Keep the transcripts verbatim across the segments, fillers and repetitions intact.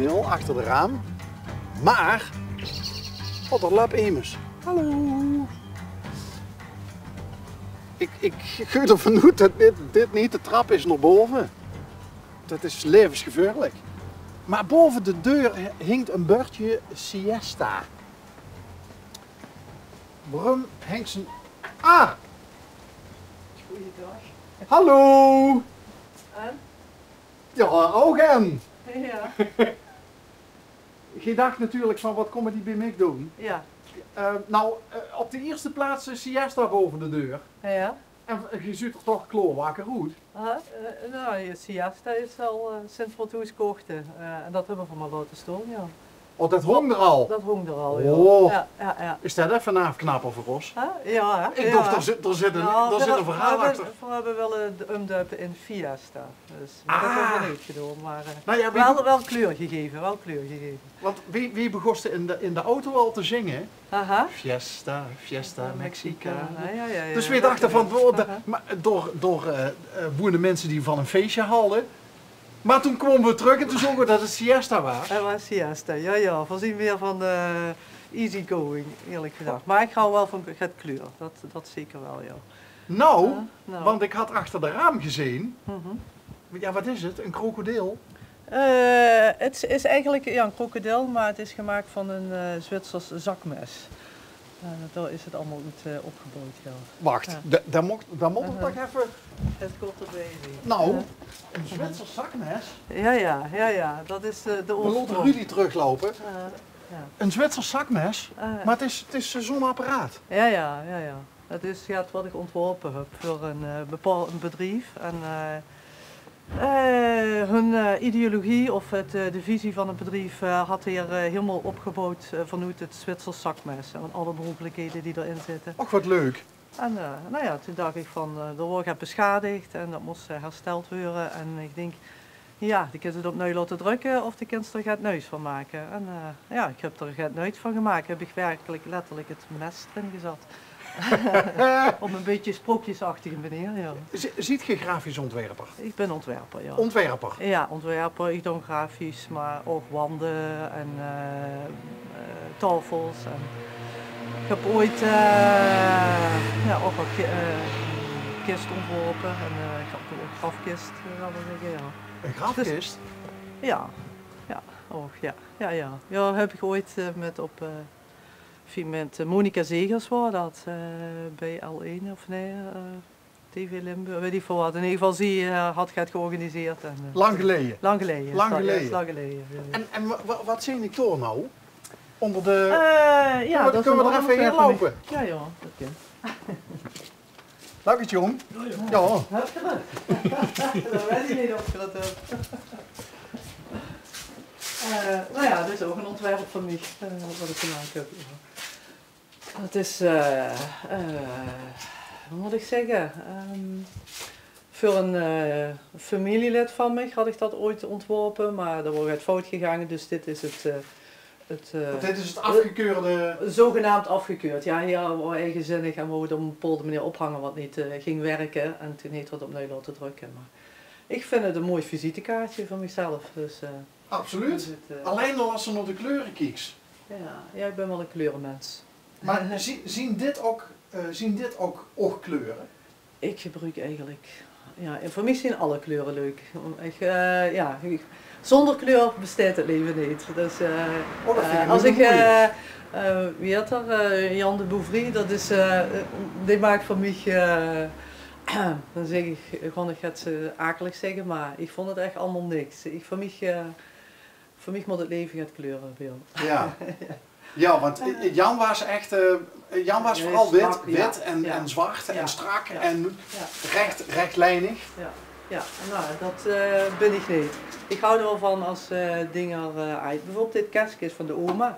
Nul achter de raam. Maar, oh, d'r löp emes. Hallo. Ik, ik geit d'r vanoet det dit, dit neet de trap is nao bove. Det is levensgevaorlijk. Maar bove de deur hingk ein bördje siesta. Waorum hingk ze... Ah! Goeiedaag. Hallo! En? Ja, ouch en. Ja. Geej dacht natuurlik van: wat kómme die bie mich doon? Ja. Eh, nou, eh, op de ierste plaats de siesta bove de deur. Ja. En geej zuut d'r toch klaorwakker oet. Aha, eh, nou, de siesta is al, eh, sinds v'r 't hoes kochte. Eh, en det höbbe v'r mer laote staon, ja. Oh, det hóng d'r al? Det hóng d'r al, ja. Oh. Ja, ja, ja. Is det effe ein aafknapper veur ós? Hè? Ja, hè? Ik dach, d'r zit, d'r zit ein, d'r zit ein verhaol achter. V'r höbbe, v'r höbbe 't wille umdeupe in Fiesta. Dus, maar det höbbe v'r neet gedaon. Maar, eh, nou ja, wel, wel kleur gegaeve, wel kleur gegaeve. Want wie, wie begós te in de, in de auto al te zinge? Aha. Fiesta, Fiesta Mexicana. Ja, ja, ja, ja. Dus weej dachte van, door de, maar door, door, eh, eh, woene minse die van ein feesje halde. Maar toen kwome weej trök en toen zoge weej det 't siesta waas. 't Waas siesta, ja, ja. Weej zien weer van de easy going, eerlijk gezegd. Maar ik hou wel van get kleur, det, det zeker wel, ja. Nou, want ik had achter de raam gezeen. Ja, wat is het? Een krokodil? Eh, het is eigenlijk, ja, een krokodil, maar het is gemaakt van een, eh, Zwitsers zakmes. Eh, daar is het allemaal uit, eh, opgebouwd, ja. Wacht, da-, dan mocht, dan mocht ik toch effe... Het komt erbij, zie. Nou, een Zwitsers zakmes? Ja, ja, ja, ja. Dat is, eh, de oorsprong. We laten Rudy teruglopen. Eh, ja. Een Zwitsers zakmes, maar het is, het is zo'n apparaat. Ja, ja, ja, ja. Het is, ja, het wat ik ontworpen heb voor een, eh, bepaald, een bedrijf. En, eh, eh, hun, eh, ideologie of het, eh, de visie van het bedrijf, eh, had hier, eh, helemaal opgebouwd, eh, vanuit het Zwitsers zakmes en alle mogelijkheden die erin zitten. Och, wat leuk. En, eh, nou ja, toen dacht ik van, eh, er wordt het beschadigd en dat moest, eh, hersteld worden. En ik denk, ja, de kins het opnuij laten drukken of de kins er get nuis van maken. En, eh, ja, ik heb er get nuis van gemaakt. Heb ik werkelijk letterlijk het mes erin gezet. Op een beetje sprookjesachtige manier, ja. Z-, ziet ge grafisch ontwerper? Ik ben ontwerper, ja. Ontwerper? Ja, ontwerper. Ik doon grafisch, maar ook wanden en, eh, eh, tafels. En ik heb ooit, eh, ja, ook al ki-, eh, kist ontworpen en, eh, ik heb ook een grafkist, eh, zal ik maar zeggen, ja. Een grafkist? Dus, ja, ja, ook, ja. Ja, ja. Ja, heb ik ooit, eh, met op, eh, enfin, met, eh, Monica Zegers was dat, eh, bij L één of nee, eh, T V Limburg, weet ik veel wat. In ieder geval, zie, eh, had het georganiseerd. En, eh, lang geleden? Lang geleden. Lang geleden. Is lang geleden, ja. En, en wa-, wa-, wat zeen ik door nou? Onder de... Eh, ja, kunnen we, dat is kunnen we er even heen lopen? Ja, ja, dat kan. Dank het, jong. Ja. Dat weet ik niet of je dat hebt. Eh, nou ja, dat is ook een ontwerp van mij, eh, wat ik gemaakt heb. Ja. Het is, eh, eh, wat moet ik zeggen? Ehm, voor een, eh, familielid van mij had ik dat ooit ontworpen, maar daar was het fout gegaan. Dus dit is het, eh, het, eh, dit is het afgekeurde? Zogenaamd afgekeurd. Ja, ja, we waren eigenzinnig en we wilden het op een bepaalde manier ophangen wat niet, eh, ging werken. En toen heeft het opnieuw laten drukken. Maar ik vind het een mooi visitekaartje van mezelf. Dus, eh, absoluut. Is het, eh, alleen al als ze naar de kleuren kiekt. Ja, ja, ik ben wel een kleurenmens. Maar zie-, zien dit ook, eh, zien dit ook oogkleure? Ik gebruik eigenlijk, ja, en voor mij zijn alle kleuren leuk. Ik, eh, ja, ik, zonder kleur bestaat het leven niet. Dus, eh, oh, dat vind ik, eh, als ik, eh, eh, wie heet er, eh, Jan de Bouvry, dat is, eh, die maakt voor mij, eh, dan zeg ik, gewoon, ik ga het, eh, akelig zeggen, maar ik vond het echt allemaal niks. Ik, voor mij, eh, Voor mich mót 't leve get kleure, Björn. Ja. Ja, want, eh, Jan waas echt, eh, Jan waas veural wit, wit en, en zwart en strak en recht, rechtlijnig. Ja, ja. Nou, dat, eh, bin ich neet. Ich haw d'r waal van as, eh, dinger, eh, ui-, bieveurbeeld dit keske is van de oma.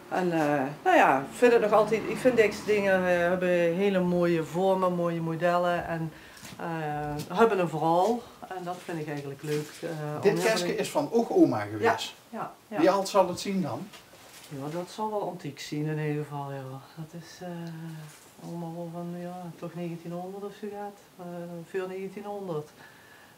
En, eh, nou ja, ik vind het nog altijd, ik vind deze dingen, eh, hebben hele mooie vormen, mooie modellen en, eh, hebben een verhaal. En dat vind ik eigenlijk leuk, eh, om... Dit keske is van ow oma gewees? Ja, ja, ja. Wie ald zal het zien dan? Ja, dat zal wel antiek zien in ieder geval, ja. Dat is, eh, allemaal wel van, ja, toch negentienhonderd of zo gaat. Eh, veur negentienhonderd.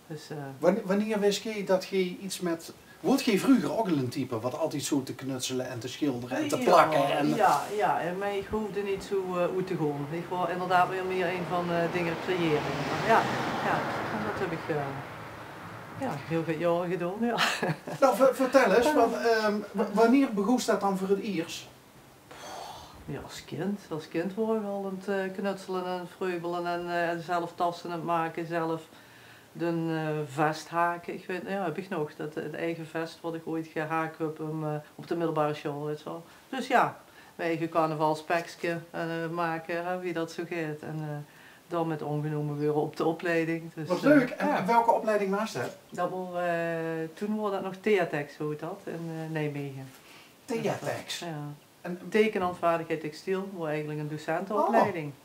Dus, eh, wanneer, wanneer wis geej dat geej iets met Woort geer vreuger ouch al ein type wat altied zoot te knutsele en te sjildere en te plakke? Jao, en jao, jao, en mich hoofde neet zoe, eh, oet te gaon. Ich wou inderdaad weer mieë ein van, eh, dinger creëre. Mer jao, jao, en det höb ich, eh, jao, hiel get jaore gedaon, jao. Nou, ver-, vertèl ins, want, ehm, w-, wannier begós det dan veur 't iers? Jao, es kind. Es kind waor ich al aan 't, eh, knutsele en freubele en, eh, en zelf tasse aan 't make, zelf de, eh, vest hake. Ich weit, jao, höb ich nog, det, 't eige vest wat ich ooit gehaak höb óm, eh, op de middelbare sjaol, weit se waal. Dus jao, mien eige carnavalspekske, eh, make, hè, wie det zoe geit. En, eh, dan mit aongenómme waere op de opleiding. Dus, wat leuk. Eh, en jao. Welke opleiding waas det? Det waor, eh, toen waor det nog Theatex, zoe heet det, in, eh, Nijmegen. Theatex? Jao. En tekenaanvaardigheid textiel, waor eigelik ein docenteopleiding. Oh.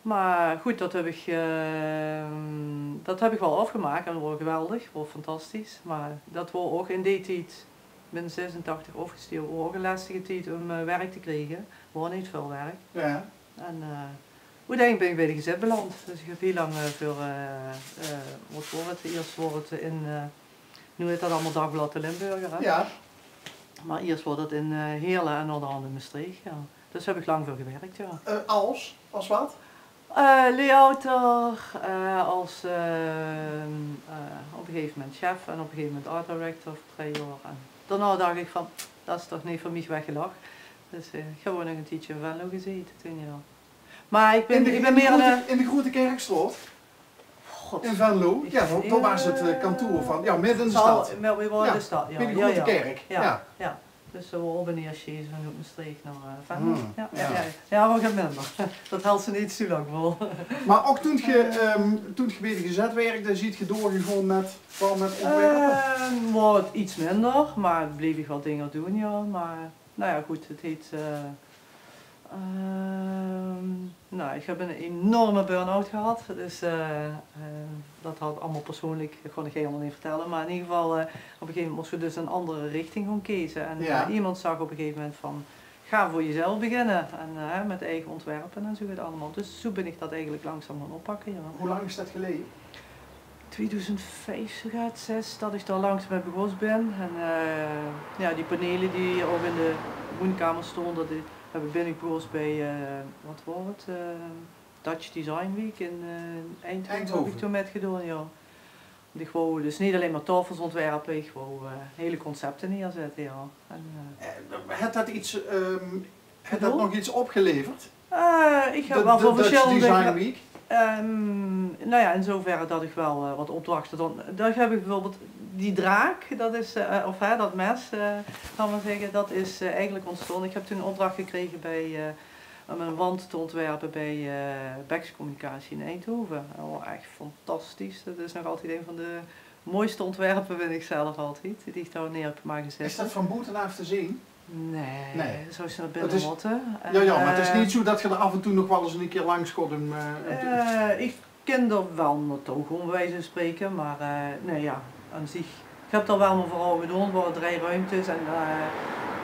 Mer good, det höb ich, eh, det höb ich waal aafgemaak en waor geweldig, waor fantastisch. Mer det waor ouch in dae tied, ich bin zesentachtig aafgestudeerd, waor ouch ein lestige tied óm, eh, werk te kriege. Waor neet väöl werk. Jao. En, eh, oeteindelik bin ich bie de gezèt beland. Dus ich höb hiel lang, eh, veur, eh, eh, wat waor 't? Iers waor 't in, eh, noe heet det allemaol Dagblad de Limburger, hè? Jao. Mer iers waor det in, eh, Heerle en naoderhand in Mestreech, jao. Dus höb ich lang veur gewirk, jao. Eh, als? Als wat? Eh, layouter, eh, als, eh, eh, op ein gegaeve moment chef en op ein gegaeve moment art director veur drie jaor. En daonao dach ich van, det is toch neet veur mich weggelag. Dus, eh, ich höb gewoon nog ein tiedje in Venlo gezete, tien jaor. Mer ich bin, ich bin mieë ein, eh, in de Groete Kerkstraot? God. In Venlo? Jao, dao, dao waas 't, eh, kantoor van. Jao, midde in de stad. Mer veer waore in de stad, jao. Bie de Groete Kerk. Jao, jao. Dus, eh, veer waore op en neer sjezen vanoet Mestreech nao, eh, Venlo. Jao, jao, jao. Jao, waal get minder. Det hèlt se neet zoe lang vol. Mer ouch toen geer, ehm, toen geer bie de gezèt wirkde, zeet geer doorgegange mit, waal mit opwerpe? Ehm, waal get minder, mer bleef ich waal dinger doon, jao. Mer, nou jao, good, 't heet, eh, Ehm, nou, ich höb ein enorme burn-out gehad. Dus, eh, eh, det haw allemaol persoonlik, det kós ich hielemaol neet vertèlle. Mer in eder geval, eh, op ein gegaeve moment mós se dus ein anger richting gaon keze. En, eh, iemes zag op ein gegaeve moment van, ga veur jezelf beginne. En, eh, mit eige ontwerpe en zoe get allemaol. Dus zoe bin ich det eigelik langzaam gaon oppakke, jao. Wie lang is det geleje? Twiedoezend vief, zoe get, zès, det ich dao langs mit begós bin. En, eh, jao, die panele die ouch in de woonkamer stónge, die höb ich, bin ich begós bie, eh, wat waor 't? Eh, Dutch Design Week in, eh, Eindhoven höb ich toen mitgedaon, jao. Want ich wou dus neet allein mer taofels ontwerpe, ich wou, eh, hele concepte neerzètte, jao. En, eh, haet det get, ehm, haet det nog get opgeleverd? Eh, ich höb waal veur versjillende Design Week? Ehm, nou jao, in zoeverre det ich waal, eh, wat opdrachte dan. Dao höb ich bieveurbeeld die draak, det is, eh, of, hè, det mes, eh, zal ich mer zègke, det is, eh, eigelik óntstaon. Ich höb toen ein opdrach gekrege bie, eh, óm ein wand te ontwerpe bie, eh, Bex Communicatie in Eindhoven. Oh, ech fantastisch. Det is nog altied ein van de mooiste ontwerpe, vinj ich zelf altied, die ich dao neer höb moge zètte. Is det van boetenaaf te zeen? Nae, nae. Zouws se nao binne mótte. Jao, jao, mer 't is neet zoe det geer d'r aaf en toe nog waal ins ein kieër langs kómp, eh, óm te... Eh, ich kin d'r waal naotouw gaon, bie wijze van spraeke, mer, eh, nae, jao, aan zich, ich höb d'r waal mien verhaol gedaon, 't waore drie ruimtes en, eh,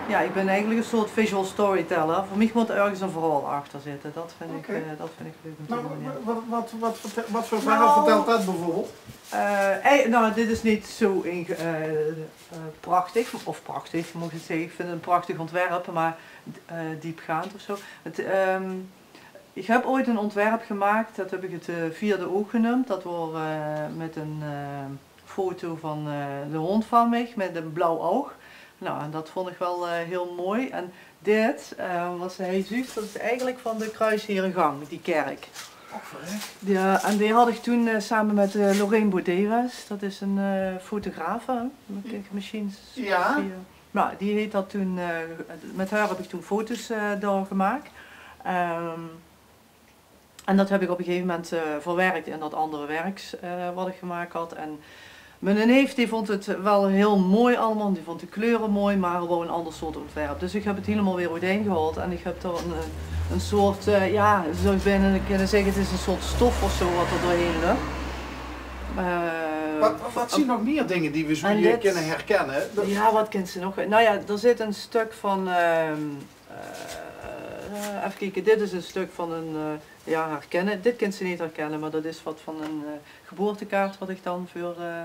jao, ich bin eigelik ein soort visual storyteller. Veur mich mót örges ein verhaol achter zitte, det vinj ich, eh, det vinj ich leuk óm te doon, jao. Mer wa-, wa-, wat, wat, wat verte-, wat veur verhaol vertèlt det bieveurbeeld? Eh, ei-, nou, dit is neet zoe inge-, eh, eh, prachtig, of prachtig, mót ich zègke. Ich vinj 't ein prachtig ontwerp, mer, eh, diepgaand of zoe. 't, ehm, ich höb ooit ein ontwerp gemaak, det höb ich 't, eh, vierde oog geneump. Det waor, eh, mit ein, eh, foto van, eh, de hóndj van mich, mit ein blauw oug. Nou, en det vónj ich waal, eh, hiel mooi. En Dit, eh, wat se hie zuus, det is eigelik van de Kruisherengang, die kerk. Och, verrek. Jao, en die haw ich toen, eh, same mit, eh, Lorraine Bodewas. Det is ein, eh, fotografe, hè? Mesjien... Jao. Nou, die haet det toen, eh, mit häör höb ich toen foto's, eh, dao gemaak. Ehm, En det höb ich op ein gegaeve moment, eh, verwerk in det anger werk, eh, wat ich gemaak haw. En miene neef, dae vónj 't waal hiel mooi allemaol, dae vónj de kleure mooi, mer hae wou ein anger soort ontwerp. Dus ich höb 't hielemaol weer oetein gehaold en ich höb dao ein, eh, ein soort, eh, jao, zouws se bijna kinne zègke, 't is ein soort stof of zoe wat d'r doorhaer löp. Eh, wat, wat, wat zeen nog mieë dinger die v'r zoe kinne herkinne? Jao, wat kins se nog? Nou jao, d'r zit ein stök van, ehm, Eh, effe kieke, dit is ein stök van ein, eh, jao, herkinne. Dit kins se neet herkinne, mer det is wat van ein, eh, geboortekaart wat ich dan veur, eh,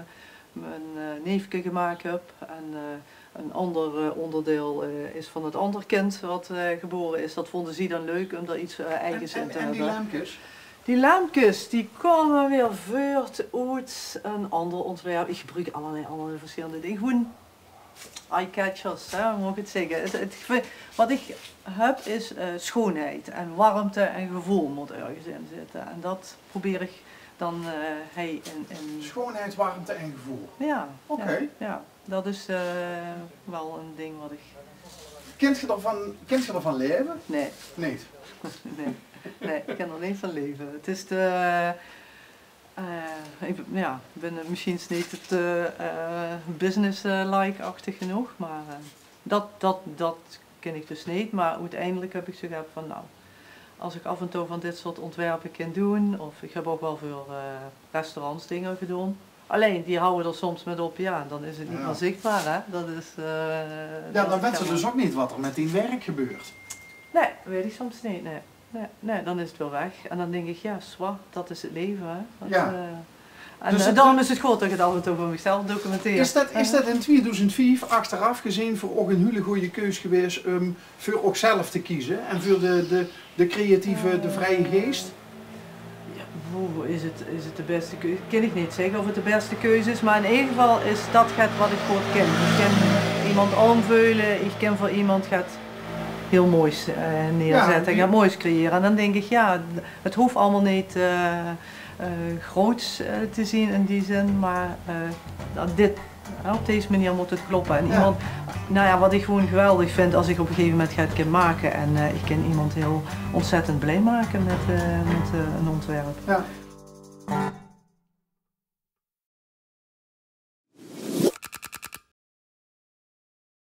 Mien, eh, neefke gemaak höb. En, eh, ein anger, eh, óngerdeil, eh, is van 't anger kind wat, eh, gebore is. Dat vónde zie dan leuk óm dao get, eh, eiges in te höbbe. En die lempkes? Die lempkes, die kómme weer voort oet ein anger óntwerp. Ich gebroek allerlei, allerlei versjillende dinger. Gewoen eyecatchers, hè, wie mót ich 't zègke? 't, 't, wat ich höb is, eh, sjoonheid en wermte en geveul mót örges in zitte. En dat probeer ich dan, eh, hie in, in... Sjoonheid, wermte en geveul. Jao. Oké. Jao, jao. Dat is, eh, waal ein ding wat ich... Kènt geer dao van, kènt geer dao van laeve? Nae. Neet? Nae. Nae, ich kèn dao neet van laeve. 't Is te, eh, ich bin, jao, bin mesjiens neet te, eh, business-like-achtig genóg, mer, eh, dat, dat, dat kèn ich dus neet. Mer oeteindelik höb ich zoe gehad van, noe, es ich aaf en toe van dit soort óntwerpe kèn doon, of ich höb ouch waal veur, eh, restaurants dinger gedoon. Allein, die hawwe d'r soms mit op, jao, en dan is 't neet mier zichbaar, hè. Dat is, eh, jao, dan wèts se dus ouch neet wat d'r mit dien werk gebeurt. Nae, weit ich soms neet, nae. Nae, nae, dan is 't weer weg. En dan dink ich, jao, zwa, dat is 't laeve, hè. Dat, jao. Eh, en, dus eh, daorum is 't good dat ich 't aaf en toe veur mich zelf documenteer. Is dat, is dat in twiedoezend vief achteraaf gezeen veur uch ouch ein hiel gooj keus gewaes óm veur uch zelf te keze en veur de, de, de creatieve, de vrije geis? Jao, boe, is 't, is 't de bèste keus? Kin ich neet zègke of 't de bèste keus is, mer in eder geval is dat 't wat ich good kin. Ich kin emes aanveule, ich kin veur emes get hiel moois, eh, neerzètte, get moois creëre. En dan dink ich, jao, 't hoof allemaol neet, eh, eh, groots, eh, te zeen in die zin, mer, eh, dat dit, hè, op dees meneer mót 't kloppe. En emes, noe jao, wat ich gewoen geweldig vind, es ich op ein gegaeve moment get kin make en, eh, ich kin emes hiel óntzèttend blie make mit, eh, mit, eh, ein óntwerp. Jao.